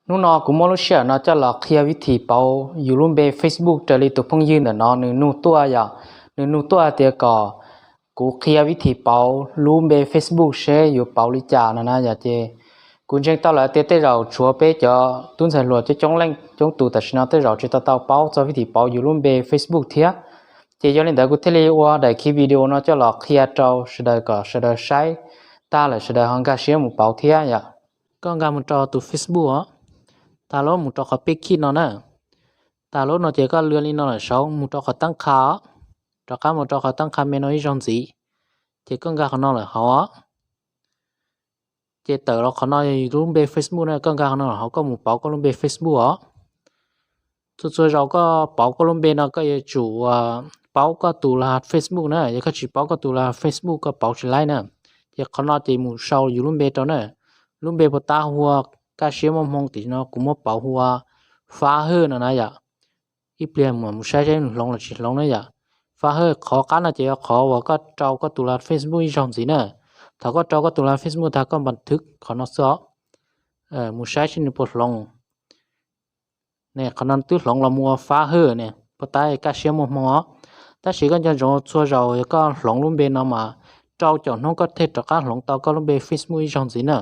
Hnub no kuv muab lub sij hawm no coj los qhia vib thim pauv yus lub npe Facebook raws li tus phooj ywg ntawm no nws nug tuaj yom. Nws nug tuaj tias kom kuv qhia vib thim pauv lub npe Facebook seb yuav pauv li cas no na yom. Ces kuv ntseeg tau lawm tias tej zaum tshuav peb cov tub ntxhais hluas coob coob leej coob tus tam sim no tej zaum tsis tau tau paub txog vib thim pauv yus lub npe Facebook thiab. Ces yog li ntawd kuv thiaj li ua daim khi video no coj los qhia rau sawv daws kom sawv daws saib tag lawm sawv daws ho nkag siab mus pauv thiab yom. Koj nkag mus rau tus Facebook os, tag lub mus rau qhov peb khij no na. Tag lub no ces koj lwaj li no lawm saud mus rau qhov tab qha os, rov qab mus rau qhov tab qha me no ib zaug ntxiv, ces koj nkag qhov no lawm hauv os. Ces tawm los qhov no yog lub npe Facebook na, koj nkag qhov no lawm hauv koj mus pauv koj lub npe Facebook os. Txhua txhua zaus koj pauv koj lub npe no koj yuav tsum paub koj tus laj Facebook na, yog koj tsis paub koj tus laj Facebook koj pauv tsis laib na. Ces qhov no ces mus sau yus lub npe rau na. Lub npe puag ta hu ua Kaj Siab Muaj Hmoo, tim no kuv muab pauv hu ua Fab Hawj no na yom. Ib pliag mus saib saib nws hloov los tsis hloov na yom. Fab Hawj, qhov qab no ces yog qhov uas koj rau koj tus laj Facebook ib zaug ntxiv na. Thaum koj rau koj tus laj Facebook tag koj npa thwv qhov no xwb os. Mus saib seb nws puas hloov. Ne, qhov no twb hloov los mus ua Fab Hawj ne, puag ta Kaj Siab Muaj Hmoo os. Tab sis koj nco ntsoov txhua zaus yog koj hloov lub npe no mas rau caum hnub koj thiaj rov qab hloov tau koj lub npe Facebook ib zaug ntxiv na.